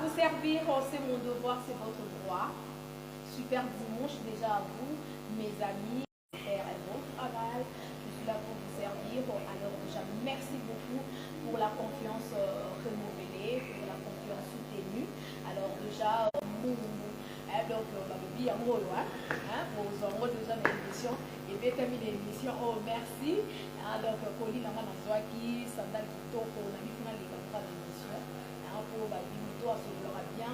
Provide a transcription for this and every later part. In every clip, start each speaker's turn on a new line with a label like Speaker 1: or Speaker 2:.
Speaker 1: Vous servir, c'est mon devoir, c'est votre droit. Super dimanche déjà à vous, mes amis. Faire un bon travail. Je suis là pour vous servir. Alors déjà, merci beaucoup pour la confiance renouvelée, pour la confiance soutenue. Alors déjà, hein, donc balobi yango oyo, hein, bozwango déjà na émission ebetami na émission. Oh, merci, hein. Donc koli nanga nazwaki sandale kitoko na bifuna leka kaka na émission, hein, po babi moto asololaka bien.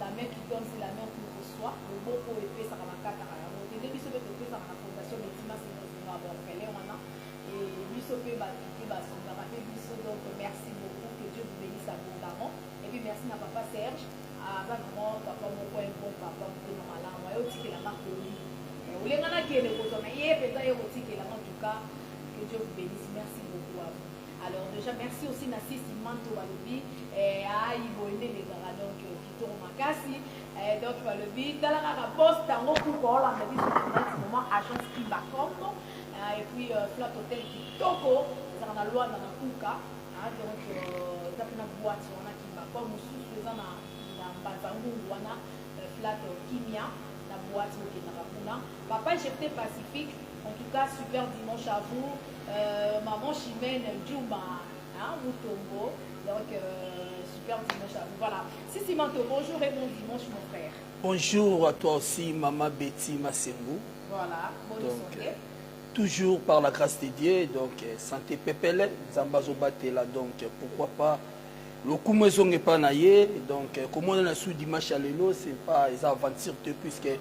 Speaker 1: La main qui donne, c'est la main qui reçoit. Loboko oyo epesaka, bakataka yango te. Nde biso mpe topesaka na Fondation Metima Sengozinga baorphelin wana, et biso mpe bato mpe basungaka mpe biso. Donc merci beaucoup, que Dieu vous bénisse abondamment. Et puis merci na papa Serge, aza vraiment papa moko, un bon papa, motema malamu. Aye otikelanga koli olenga nakende kozwa na ye mpenza, ye kotikelanga. En tout cas, que Dieu vous bénisse, merci beaucoup à vous. Alors déjà, merci aussi na Sisi Manto. Balobi ayi boye nde elekaka, donc kitoko makasi. Donc balobi tala kaka poste yango kuka olanda biso direct moment, agence Kibacom et puis Flat Hotel kitoko ezalaka na Lwanda na Kuka. Donc eza mpena boîte wana Kibacom, mosusu eza na Mbanza Ngungu wana, Flat Kimia na boîte okendaka kuna. Papa Jefte Pacifique, en tout cas super dimanche à vous. Maman Chimène Djuma, hein, Mutombo, donc super dimanche à vous. Voilà. Sisi Manto, bonjour et bon dimanche, mon frère.
Speaker 2: Bonjour à toi aussi, maman Betty Masengu.
Speaker 1: Voilà, bonne
Speaker 2: Donc,
Speaker 1: santé.
Speaker 2: Toujours par la grâce de Dieu, donc santé pepele, Nzambe azobatela, donc pourquoi pas lokumu ezonga epai na ye. Donc komona na su dimanche ya lelo, c'est pas eza aventure te, puisque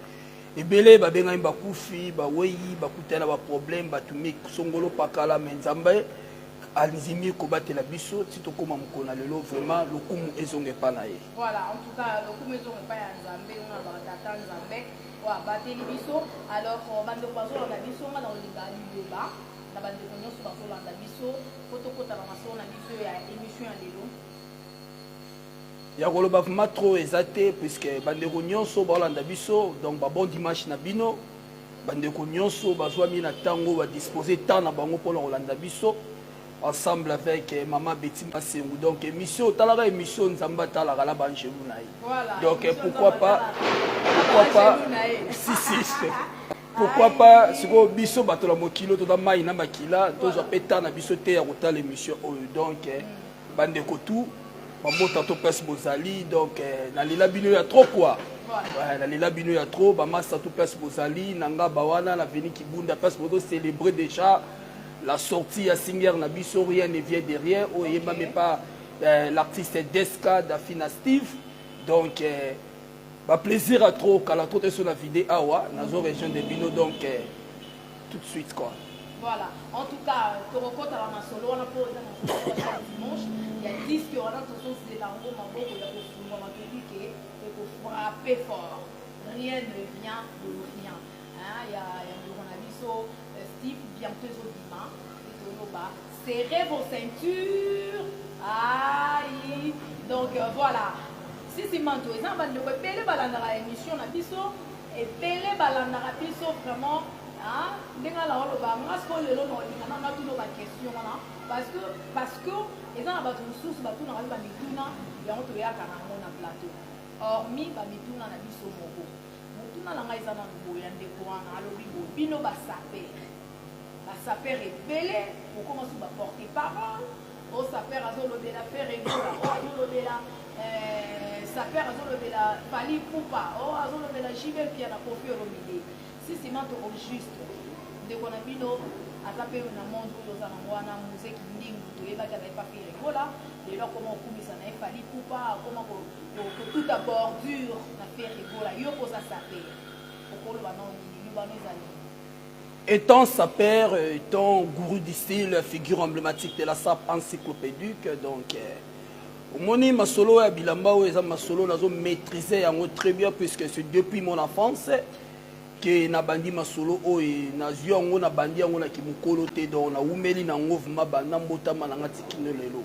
Speaker 2: ebele babengami bakufi, bawei, bakutani na baproblème, bato songolo pakala, mais Nzambe andimi kobatela biso ti tokóma mokolo na lelo. Vraiment lokumu ezonga epai na ye.
Speaker 1: Voilà, en tout cas lokumu ezonga epai ya Nzambe, nga na tata Nzambe oyo abateli biso. Alors bandeko bazolanda biso, nga na kolinga liloba na bandeko nyonso bazolanda biso po tokɔta na masolo na biso ya émission ya lelo.
Speaker 2: Ya koloba vraiment trop eza te, puisque bandeko nyonso baolanda biso, donc babon dimanche na bino. Bandeko nyonso bazwami na ntango, badispose temps na bango mpona kolanda biso ensemble avec mama Betty Masengu. Donc émission otalaka, émission Nzambe atalaka na banjelu na ye. Donc pourquoi pas, pourquoi pas, si si, pourquoi pas. Sikoyo biso bato na mokili toza mai na makila, tozwa mpe temps na biso te ya kotala émission oyo. Donc bandeko tout bamota to place bozali, donc nalela bino ya trop quoi. Nalela bino ya trop, bamasa tout place bozali na nga bawana na veni Kibunda, place bozocélébrer déjà la sortie ya single na biso Rien ne vient de rien, oyo eyembami pa l'artiste Deska Dafina Steve. Donc baplaisir ya trop kala trop te so na vide awa nazo rejoindre bino, donc tout de suite quoi.
Speaker 1: Voilà, en tout cas tokokɔta na masolo wana mpo eza masolo chaque dimanche ya disque wana. Tozozela yango, maboko ya kofungwama, toyebi ke ekofrappe fort. Rien ne vient de rien, hein, ya ndeko na biso Steve, bientôt ezobima. Toloba serrez vos ceintures, aïe. Donc voilà, Sisi Manto, eza na bandeko ebele balandaka émission na biso, ebele balandaka biso vraiment ndenge ala oloba. Nga sikoyo lelo na olinga na natuna baquestion wana, parce que eza na bato mosusu batunaka mpe bamituna yango, toyaka na yango na plateau, hormis bamituna na biso moko. Motuna na ngai eza nanu boye ya ndeko wana alobi boye: bino basaper, basaper ebele okoma so baporte parole o sapeur azolobela Ferre Gola, o azolobela sapeur, azolobela Fally Ipupa, o azolobela JB Mpiana, Koffi Olomide. Sisi Manto, au juste ndeko na bino aza mpe na monde oyo oza nango wana, Muzeki Ndingu, toyebaki azali pa Ferre Gola, lelo akoma kokumisa na ye Fally Ipupa, akoma kotuta bordure na Ferre Gola. Yo koza sapeur, okoloba nao nini? Lobano eza nini?
Speaker 2: Étant sapeur, étant gourou du style, figure emblématique de la sape encyclopédique, donc omoni masolo ya bilamba oyo eza masolo nazo maîtriser yango très bien, puisque c'est depuis mon enfance ke nabandi masolo oyo. Nazwi yango, nabandi yango na kimokolo te, donc nawumeli nango vraiment banda mbotama nanga tikino lelo.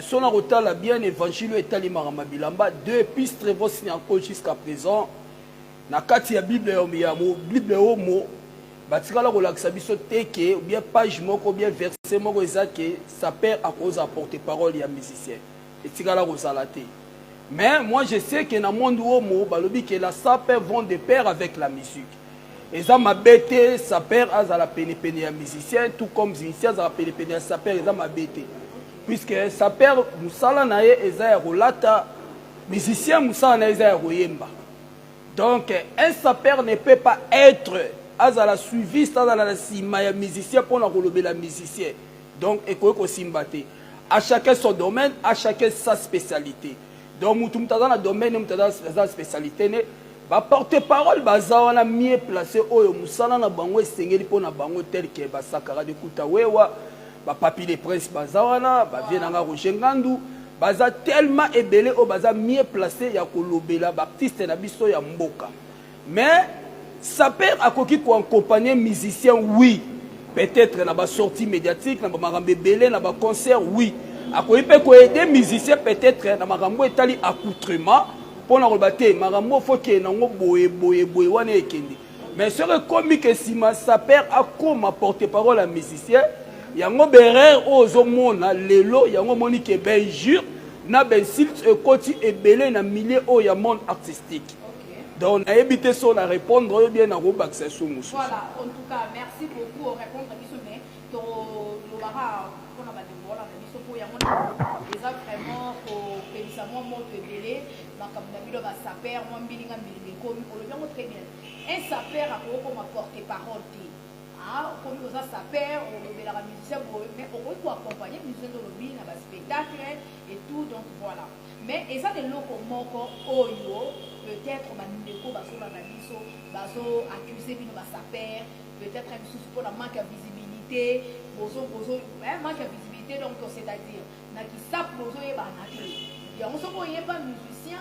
Speaker 2: So na kotala bien évangile oyo etali makambo ya bilamba, depuis Trevos Nianko jusqu'à présent, na kati ya Bible, ya Bible omo batikala kolakisa biso te ke bien page moko, bien verset moko eza ke sapeur akozala porte parole ya musicien. Etikala kozala te. Mais moi je sais que na monde omo balobi que la sape vont de pair avec la musique. Eza mabe te sapeur azala pene pene ya musicien tout comme musicien azala pene pene ya sapeur, eza mabe te. Puisque sapeur musala na ye eza ya kolata, musicien musala na ye eza ya koyemba. Donc un sapeur ne peut pas être azala suiviste, azala na sima ya musicien pona kolobela musicien. Donc ekoki kosimba te. À chacun son domaine, à chacun sa spécialité. Donc mutu mutu aza na domaine, mutu aza na spécialité ne. Ba porte-parole baza wana mieux placé oyo musala na bango esengeli pona bango tel que ba Sakara de Kuta Wewa, ba Papi le Prince baza wana, ba vieux nanga Roger Ngandu, baza tellement ebele oyo baza mieux placé ya kolobela ba artistes na biso ya mboka. Mais sapeur akoki ko accompagner musicien oui, peut-être na ba sorties médiatiques, na ba makambo ebele, na ba concerts oui. Akoki pe ko aider musicien peut-être na makambo etali accoutrement pona koloba te makambo faut que nango boye boye boye wana ekende. Mais soki ekomi ke sima sapeur akoma porte-parole ya musicien, yango berere oyo ozomona lelo, yango omoni ke ba injure na ba insulte ekoti ebele na milieu oyo ya monde artistique. Donc nayebi te so na répondre oyo bien nakobakisa so mosusu.
Speaker 1: Voilà, en tout cas merci beaucoup au répondre biso, mais tolobaka mpona bandeko wana na biso mpo yango eza vraiment kopelisa mwa moto ebele makambo na bino basaper mwa mbilinga mbilinga ekomi. Olobi yango très bien, un sapeur akoki koma porte parole te. Okomi oza sapeur, olobelaka musicien boye, mais okoki koaccompagne musicien nde olobi na baspectacle et tout. Donc voilà, mais eza na eloko moko oyo peut-être bandeko bazolanda biso bazo accuse bino basaper, peut-être misusu mpona manque ya visibilité, bozo bozo manque ya visibilité, donc c'est-à-dire na kisapu bozoyebana te. Yango soki oyeba musicien,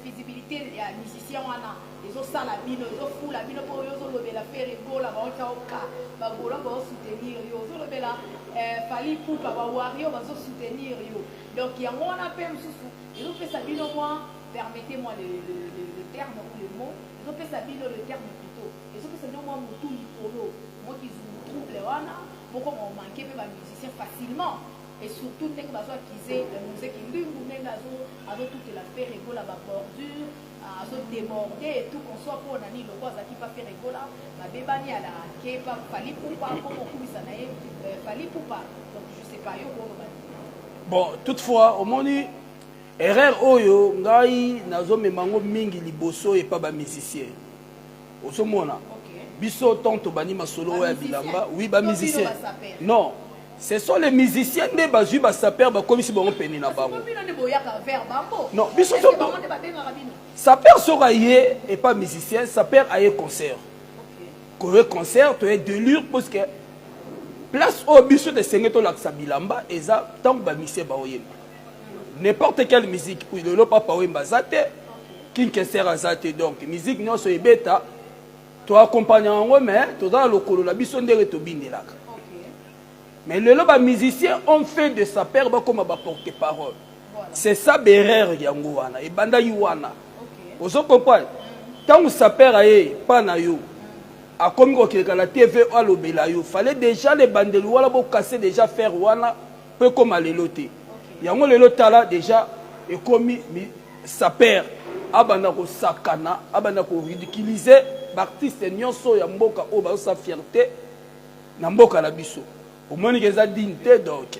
Speaker 1: visibilité ya musicien wana ezosala bino, ezofula bino mpo oyo ozolobela Ferre Gola baotya oka bagola baosoutenir yo, ozolobela Fally Ipupa bawario bazosoutenir yo. Donc yango wana mpe mosusu ezopesa bino mwa, permettez-moi le terme ou le mot, ezopesa bino le terme plutôt, ezopesa bino mwa motu likolo, mwa kizungu trouble wana bokoma omanke mpe bamusicien facilement. Et surtout ndenge bazo accuser Mzee Kindingu, ndenge azotutela Ferre Gola babordure, azodéborde et tout qu'on soit mpo na nini loko azalaki pa Ferre Gola babebani ala ke pa Fally Ipupa mpo mokumisa na ye Fally Ipupa. Donc je sais pas yo koloba.
Speaker 2: Bon, toutefois omoni erreur oyo ngai nazomema yango mingi liboso epa bamusicien ozomona biso tant tobandi masolo oyo ya bilamba. Oui, bamusicien non, ce sont les musiciens nde bazwi basaper bakomisi bango pene na bango. Non, biso sapeur soki aye epa musicien, sapeur aye concert, koye concert toye délire, parce que place oyo biso tosenge tolakisa bilamba eza ntango bamusicien baoyemba n'importe quelle musique. Lelo Papa Wemba aza te, King Kester aza te, donc musique nyonso ebeta toaccompagne yango, mais toza na lokolo na biso ndenge tobindelaka. Mais lelo bamusicien ont fait de sapeur bakoma baporte parole. C'est ça berere yango wana ebandaki wana. Ozo comprendre, ntango sapeur aye pa na yo akomi kokeka na TV alobela yo, fallait déjà le bandeli wana bokase déjà faire wana mpo ekóma lelo te. Yango lelo tala déjà ekomi sapeur abanda kosakana, abanda koridiculiser baartiste nyonso ya mboka oyo bazosala fierté na mboka na biso. Omoni ke eza digne te. Donc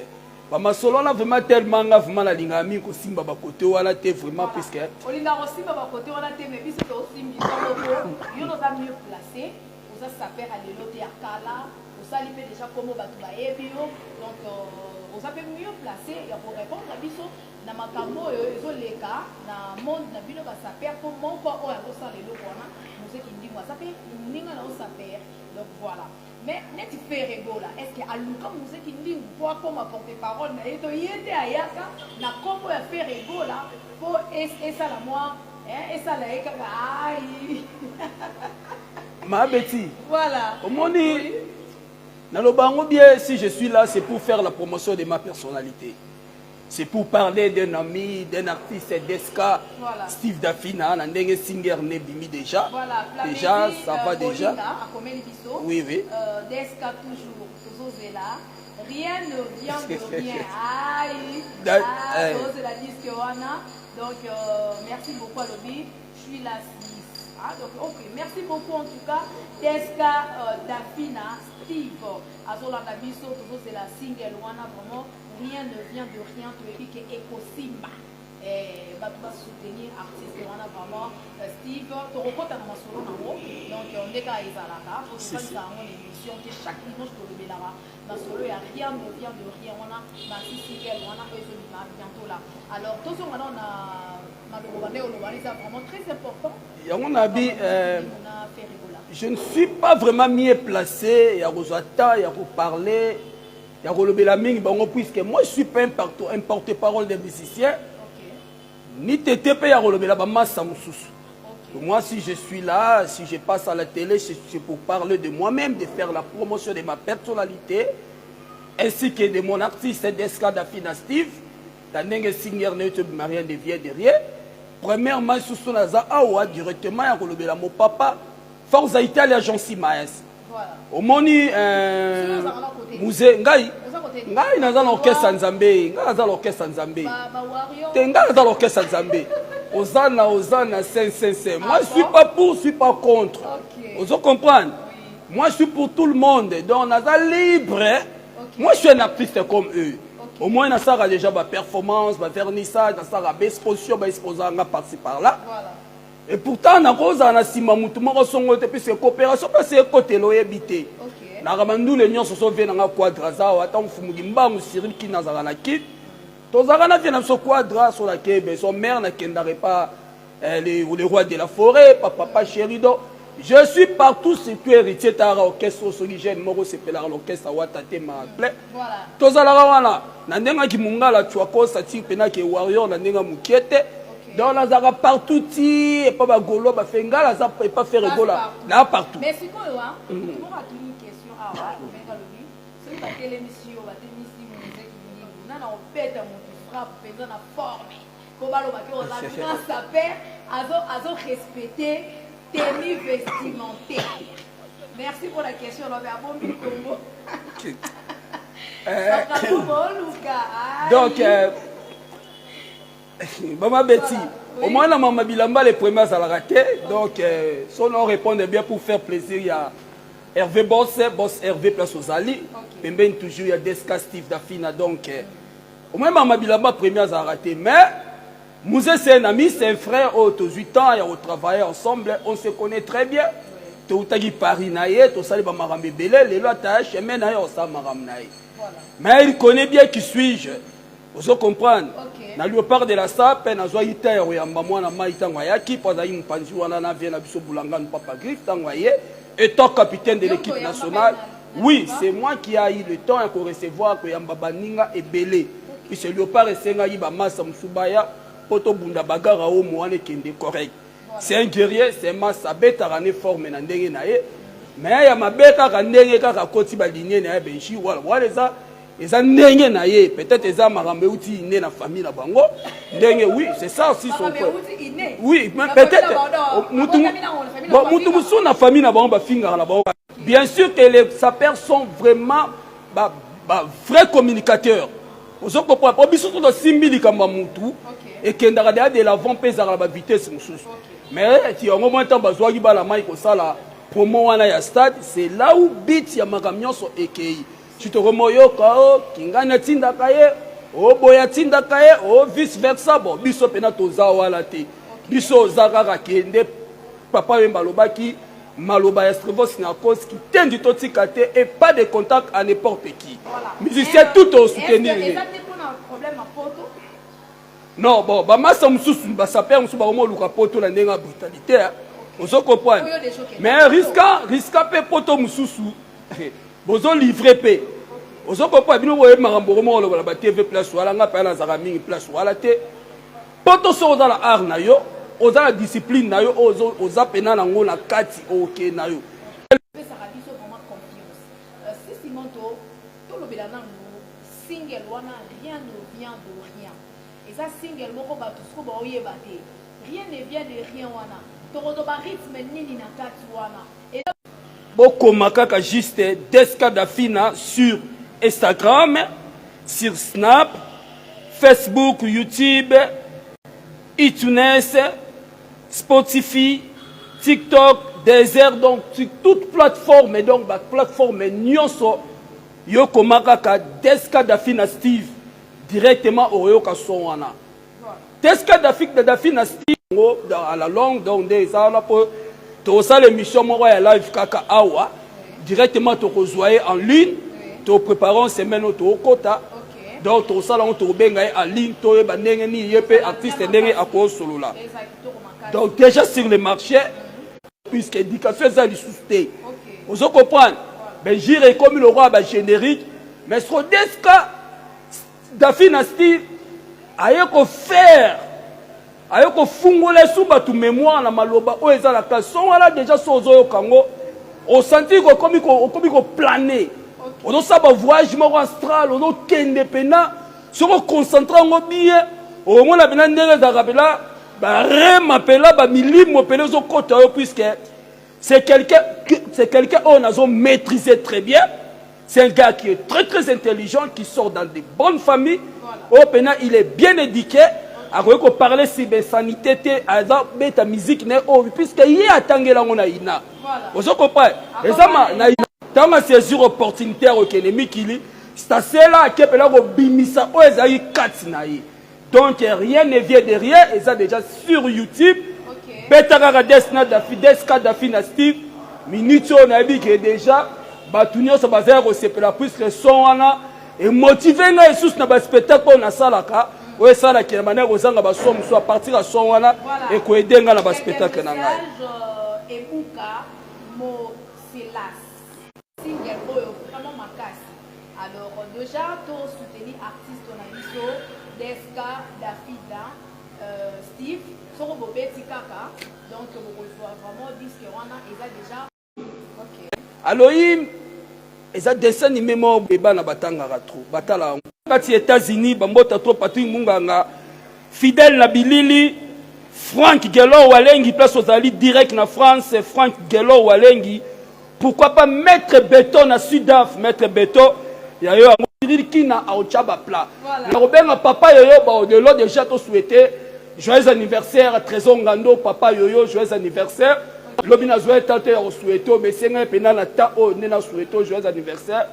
Speaker 2: bamasolo wana vraiment tellement nga vraiment nalingaka mingi kosimba bakote wana te vraiment, puisque
Speaker 1: olingaka kosimba bakote wana te, mais biso tosimbisa moko. Yo noza mieux placé, oza sapeur ya lelo te, ya kala, osali mpe déjà kombo, bato bayebi yo, donc oza mpe mieux placé ya korépondre biso na makambo oyo ezoleka na monde na bino basaper, mpo moko oyo azosala eloko wana Mozeki Ndingo aza mpe moninga na yo sapeur. Donc voilà, mais neti Ferre Gola, est ce que aluka Mozeki Ndingu mpo akoma porte parole na ye to ye te ayaka na nkombo ya Ferre Gola mpo esala mwa esala ye kaka ai?
Speaker 2: Mabeti.
Speaker 1: Voilà.
Speaker 2: Omoni naloba yango bien, si je suis là, c'est pour faire la promotion de ma personnalité, c'est pour parler d'un ami, d'un artiste d'Eska.
Speaker 1: Voilà.
Speaker 2: Steve Dafina na ndenge singer ne bimi déjà.
Speaker 1: Voilà.
Speaker 2: Déjà ça va déjà.
Speaker 1: Akomeli biso.
Speaker 2: Oui.
Speaker 1: Deska toujours tozozela. Rien ne vient de rien. Aïe. Ah, c'est la disque wana. Donc, merci beaucoup alobi. Je suis là 6. Ah, donc, ok. Merci beaucoup en tout cas. Deska Dafina, Steve, azolanda biso, toujours c'est la single wana, vraiment, rien ne vient de rien, tu es que ekosimba. Eh, bato basoutenir artiste wana vraiment, Steve, tokokota na masolo nango. Donc nde kaka ezalaka po tosalisa yango na émission te. Chaque dimanche tolobelaka masolo ya Rien ne vient de rien wana, maxi single wana oyo ezobima bientôt là. Alors tozonga nao na maloba bande oloba wana, eza vraiment très important.
Speaker 2: Yango nabi
Speaker 1: na Ferre Gola.
Speaker 2: Je ne suis pas vraiment mieux placé ya kozwa temps ya koparler, ya kolobela mingi bango, puisque moi je suis pas un porte-parole des musiciens ni tete mpe ya kolobela bamasa mosusu. Moi, si je suis là, si je passe à la télé, c'est pour parler de moi-même, de faire la promotion de ma personnalité ainsi que de mon artiste Deska Dafina Steve. Na ndenge single na ye tobima, Rien ne vient de rien. Premièrement, susu naza awa directement ya kolobela mo papa Forza Italia Jean Simaes. Omoni musée, ngai ngai naza na orchestre Nzambe, ngai naza na orchestre Nzambe te, ngai naza na orchestre Nzambe. Ozana, ozana, saint saint saint. Moi, je suis pas pour, je suis pas contre. Ozo comprendre? Moi, je suis pour tout le monde, donc naza libre. Moi, je suis un artiste comme eux. Au moins nasalaka déjà baperformance, bavernissage, nasalaka baexposition, baexposanga par-ci par-là. Et pourtant nakozala na nsima mutu moko songo te, puisque coopération mpasi ekotela oyebi te. Naka bandule nyonso so vie nanga quadra aza awa, ata mfumuki mbangu Cyril Kini azalaka na kit, tozalaka na vie na biso quadra so nakebe so mare nakendaka epa le roi de la forêt, pa papa chéri. Donc je suis partout, surtout héritier tara orchestre. Soki jeune moko osepelaka l'orchestre awata te ma plein, tozalaka wana na ndenge aki mongala twakosa ti mpenaki warrior na ndenge mokie te. Donc nazalaka partout ti epa bagaulois bafengala aza epa Ferre Gola naa partout.
Speaker 1: Mais sikoyo moko atuni question awa, obenga lobi soki batelemisi yo, batelemisi muzeki mingi nana obeta motu frappe mpenza na forme po balobaki oza grand sapeur, azo respecter tenue vestimentaire. Merci pour la question. Lobi abombi Congo oluka.
Speaker 2: Donc mama Betty, au moins na mama bilamba le premier azalaka te. Donc so na répondre bien pour faire plaisir ya Hervé Boss, Boss Hervé, place ozali pembeni toujours ya Deska Steve Dafina. Donc au moins mama bilamba premier azalaka te, mais Mouzé, c'est un ami, c'est un frère oyo tozwi temps ya kotravailler ensemble, on se connaît très bien. Toutaki Paris na ye, tosali bamakambo ebele. Lelo ataya chemin na ye, osala makambo na ye, mais il connaît bien qui suis-je, ozo comprendre? Na Léopard de la Sape nazwaki te ya koyamba mwana mai ntango ayaki, mpo azalaki mopanzi wana na vie na biso Bulanganu Papa Griffe. Ntango aye étant capitaine de l'équipe nationale, oui, c'est moi qui a eu le temps ya korecevoir, koyamba baninga ebele, puisque Léopard esengaki bamasa mosusu baya mpo tobunda bagara oyo mo wana ekende correct. C'est un guerrier, c'est masa abetaka ne forme na ndenge na ye, mais ya mabe kaka ndenge kaka akoti balinie na ye benji wala wana eza ndenge na ye. Peut-être eza makambo euti ine na famille na bango ndenge. Oui, c'est ça aussi son frère. Oui, mais peut-être mutu bon, mutu mosusu na famille na bango bafingaka na bango. Bien sûr que les sapeurs sont vraiment ba vrais communicateurs, ozo comprendre? Po biso to tosimbi likambo ya mutu ekendaka deya de l'avant mpe ezalaka na bavitesse mosusu. Mais ti yango mwa ntango bazwaki bala mai kosala promo wana ya stade, c'est là où bit ya makambo nyonso ekei. Si tokomoyoka o kingani atindaka ye, o boye atindaka ye, o vice versa. Bon, biso mpena toza wana te. Biso oza kaka kende papa Wemba alobaki maloba ya Strivos na koski tendi totika te et pas de contact à n'importe qui musicien tout osoutenir ye. Non, bon, bamasa mosusu, basapeurs mosusu bakomoluka poto na ndenge ya brutalité, ozo comprendre? Mais risque mpe poto mosusu bozolivre mpe, ozo comprendre? Bino boyebi makambo okoma koloba na batv place wana. Nga mpe nazalaka mingi place wana te. Poto soki oza na art na yo, oza na discipline na yo, oyo oza pena nango na kati, oke na yo.
Speaker 1: Opesaka biso vraiment confiance. Sisi Moto, tolobela nanu single wana Rien ne vient de rien. Eza single moko bato siko baoyeba te. Rien ne vient de rien wana, tokozwa rythme nini na kati wana?
Speaker 2: Bokoma kaka juste Deska Dafina sur Instagram, sur Snap, Facebook, YouTube, iTunes, Spotify, TikTok, Deezer, donc sur toute plateforme, et donc ba plateforme nyonso yo koma kaka Deska Dafina Steve directement oyoka son wana. Deska Dafina Steve yango à la longue, donc nde eza wana mpo tokosala émission moko ya live kaka awa directement, tokozwa ye en ligne, toprépare semaine oyo tokokota. Donc tokosala yango, tokobenga ye en ligne, toyeba ndenge nini ye mpe artiste ndenge akosolola.
Speaker 1: Eza kitoko makasi.
Speaker 2: Donc déjà sur le marché, puisque éducation eza lisusu te, ozo comprendre, benjire ekomi lokola bagénérique. Mais soko Deska Dafina Steve aye kofaire, aye kofungola esu bato mémoire na maloba oyo eza na classe. Son wana déjà, so ozoyoka yango, osentir okomi koplaner, ozosala bavoyage moko astral, ozokende mpena. Soki oconcentre yango bien, okomona mpena ndenge ezalaka mpena barema mpena bamilimo mpena ezokɔta yo, puisque c'est quelqu'un oyo nazo maîtriser très bien. C'est un gars qui est très très intelligent, qui sort dans de bonnes familles, oyo mpena il est bien éduqué. Akoki koparler sur bainsanité te, aza beta musique na ye oyo, puisque ye atangela yango na ina. Ozo comprendre, eza na ina. Ntango asaisir opportunité ya kokende mikili, stasela ake mpena kobimisa oyo ezalaki kati na ye. Donc rien ne vient de rien, eza déjà sur YouTube. Beta kaka Desna Dafi, Deska Dafi na Steve. Minute oyo nayebi ke déjà bato nyonso bazali kosepela, puisque son wana emotive ngai lisusu na baspectacle oyo nasalaka, oyo esalaki na bandaki kozanga bason mosusu. À partir ya son wana ekoaider ngai na baspectacle na ngai.
Speaker 1: Message Ebuka Moselas, single oyo vraiment makasi. Alors déjà to soutenir artiste na biso Deska Dafida Steve. Soko bobeti kaka, donc bokozwa vraiment disque wana eza déjà ok.
Speaker 2: Aloyim eza dessin animé moko boye, bana batangaka trop, batala yango kati ya États-Unis. Bambota trop, Patrik Munganga, fidèle na bilili, Frank Gelor Walengi, place ozali direct na France. Frank Gelor Walengi, pourquoi pas Maître Beton na Sudaf, Maître Beton ya yo yango Cyril Kina aotya baplat. Nakobenga papa Yoyo baodelo. Déjà tosouhaite joyeux anniversaire Trésor Ngando, papa Yoyo, joyeux anniversaire. Lobi nazwa eta te ya kosouhaiter oyo mesengai mpena na ta oyo nde nasouhaiter oyo joyeux anniversaire,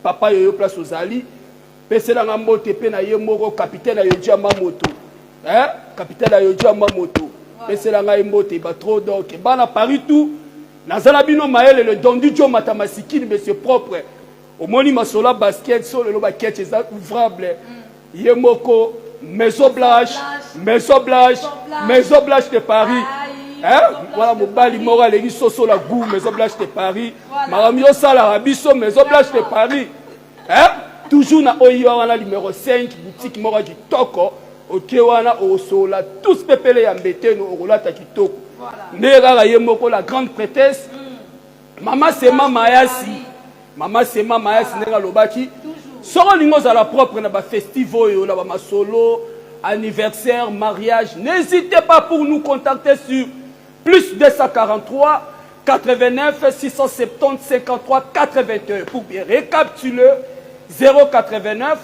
Speaker 2: papa Yoyo, place ozali, peselanga mbote. Mpe na ye moko capitaine Ayoji Mamoto, eh? Capitaine Ayoji Mamoto, pesela ngai mbote batro. Donc bana Paris tout, nazala bino mayele. Le dondi jo mata masikini, monsieur propre, omoni masolo basket so lelo baketch eza ouvrable. Ye moko Maison Blanche, Maison Blanche, Maison Blanche de Paris. Hein? Voilà, mobali moko alengi soso la goût. Maison Blanche de Paris, makambo yosalaka biso Maison Blanche de Paris, hein? Toujours na oyo wana numéro 5, boutique moko ya kitoko. Oke wana, okosola tous pepele ya mbeteno, okolata kitoko nde kaka ye moko la grande prêtresse, mama Sema Mayasi, mama Sema Mayasi. Ndenge alobaki, soki olingi ozala propre na bafestive oyo na bamasolo anniversaire, mariage, n'hésitez pas pour nous contacter sur plus 243 89 670 53 81. Pour bien récapituler, 089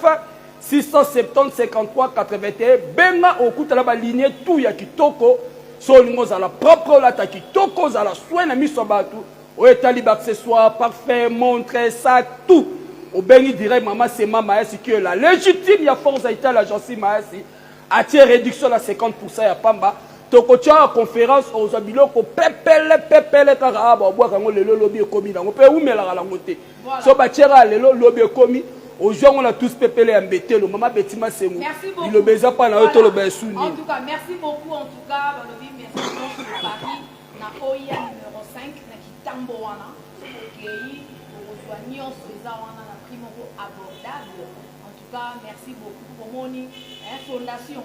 Speaker 2: 670 53 81. Benga, okutala baligne tout ya kitoko. So olingi ozala propre, olata kitoko, ozala soin na miso ya bato, oyo etali baaccessoire, parfum, montre, sac, tout, obengi direct mama Sema Mayasi, qui est la légitime ya Force Italie, agence Mayasi atie réduction na 50 ya pamba. Tokotia ya conférence, ozwa biloko pepele pepele kaka awa. Babwaka yango lelo, lobi ekomi nango mpe ewumelaka nango te. So batiaka lelo, lobi ekomi, ozwa yango na tous pepele ya mbetelo. Mama Beti Masengo, liloba eza mpa na yo, toloba esu nini?
Speaker 1: En tout cas, merci beaucoup. En tout cas, balobi Maison Blanche de Paris na oya numéro 5 na kitambo wana. Soki okei, okozwa nyonso eza wana na prix moko abordable. En tout cas, merci beaucoup. Bomoni, hein, fondation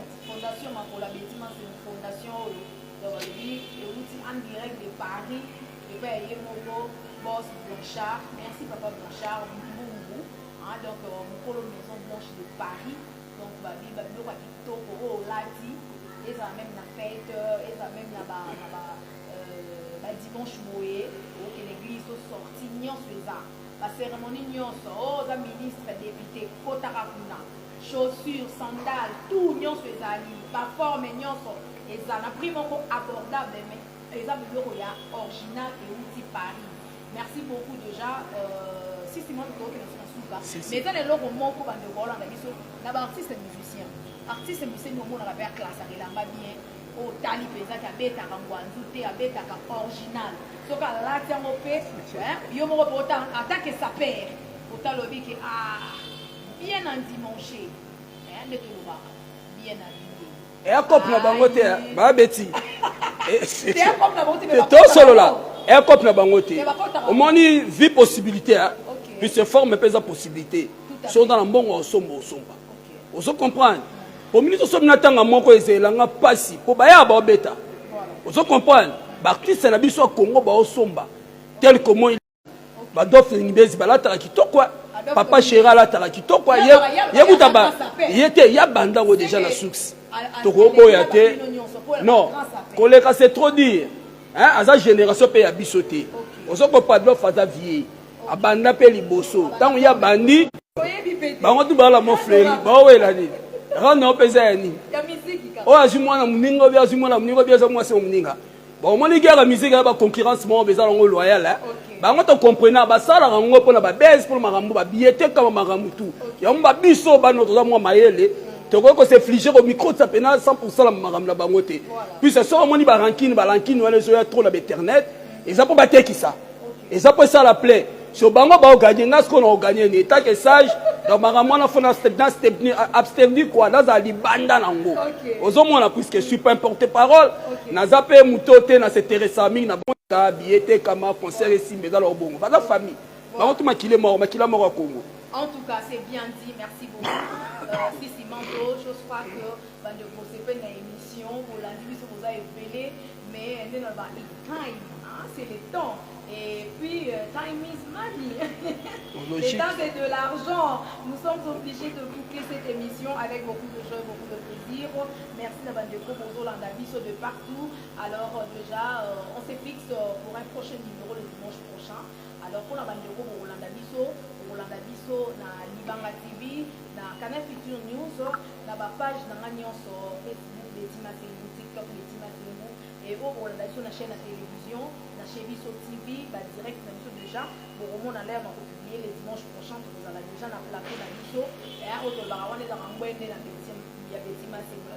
Speaker 1: Makola Beti Masengo, fondation oyo donc balobi euti en direct de Paris epai ya ye moko boss Blanchard. Merci papa Blanchard Mbungu, hein, donc mokolo Maison Blanche de Paris. Donc babi babiloko ya kitoko oyo olati, ezala même na fête, ezala même na ba Dimanche boye okende église, osorti, nyonso eza bacérémonie nyonso. Oyo oza ministre, député, kotaka kuna. Chaussure, sandale, tout nyonso ezali, baforme nyonso eza na prix moko abordable, mais eza biloko ya original euti Paris. Merci beaucoup déjà. Sisi moko tokokende na suka, mais eza na eloko moko, bandeko baolanda biso na baartiste musicien. Artiste musicien nde omonaka mpe aklasaka elamba bien. Otali mpenza ti abetaka ngwanzu te, abetaka original. Soki alati yango mpe yo moko mpe ota en tant que sapeur, otalobi ke ah, bien endimanché, nde tolobaka bien habillé.
Speaker 2: Eya cope na bango te, babeti tosolola, eya cope na bango te. Omoni vie, possibilité, puisque forme mpe eza possibilité. So oza na mbongo, osomba, osomba, ozo comprendre. Po miniti osomi na ntanga moko ezelanga mpasi mpo baya baobeta, ozo comprendre. Baartiste na biso ya Congo baosomba tel que moi, Badolphe Ngibezi balataka kitoko, Papa Chéri alataka kitoko, ye kuta ye te, ya bandango déjà na source. Tokoboya te, non, koleka c'est trop dire, hein, aza génération mpe ya biso te, ozo comprendre. Adolphe aza vie, abanda mpe liboso. Ntango ye abandi, bango tu bala mo fleri, baowela nini, rendre mpe eza ya nini. Oyo azwi mwana moninga, obi azwi mwana moninga, obi aza mwasi ya moninga. Bon, omoni guerre ya musique ya baconcurrence moko eza nango loyal. Bango tocomprena, basalaka yango mpona babese, mpona makambo babiye te, kama makambo tu yango. Babiso bano toza mwa mayele, tokoki kos'infliger, komikotisa mpena 100 na makambo na bango te, puisque soki omoni barancune, barancune wana ezoya trop na bainternet, eza mpo batekisa, eza mpo esala plein. So bango baoganye, nga sikoyo na oganye ni etake sage. Donc makambo wana fo abstenir quoi, nazala libanda nango, ozomona, puisque je suis pas un porte parole, naza mpe moto te na s'intéressa mingi na bonga biye te. Kama concert esimba, eza loko bongo, baza famille, bango tu makile moko, makila moko ya Congo.
Speaker 1: En tout cas, c'est bien dit. Merci beaucoup. Sisi Manto, je crois que bandeko bosepeli na émission, bolandi biso, boza ebele, mais nde na ba time, hein, c'est le temps. Et puis, time is money. Le temps, c'est de l'argent. Nous sommes obligés de boucler cette émission avec beaucoup de joie et beaucoup de plaisir. Merci na bandeko bozolanda biso de partout. Alors, déjà, on se fixe pour un prochain numéro le dimanche prochain. Alors, pour la bandeko bozolanda biso, bozolanda biso na Libanga TV, na Canal Future News, na ba page na nga nyonso, Facebook Betty Masengu, TikTok Betty Masengu, et oyo bolanda biso na chaîne ya télévision, na chez biso TV, badirect na biso déjà bokomona l'heure bakopublier le dimanche prochain. Tokozala déjà na plateau na biso oyo tolobaka wana, ezaka ngwende na ya Betty Masengu.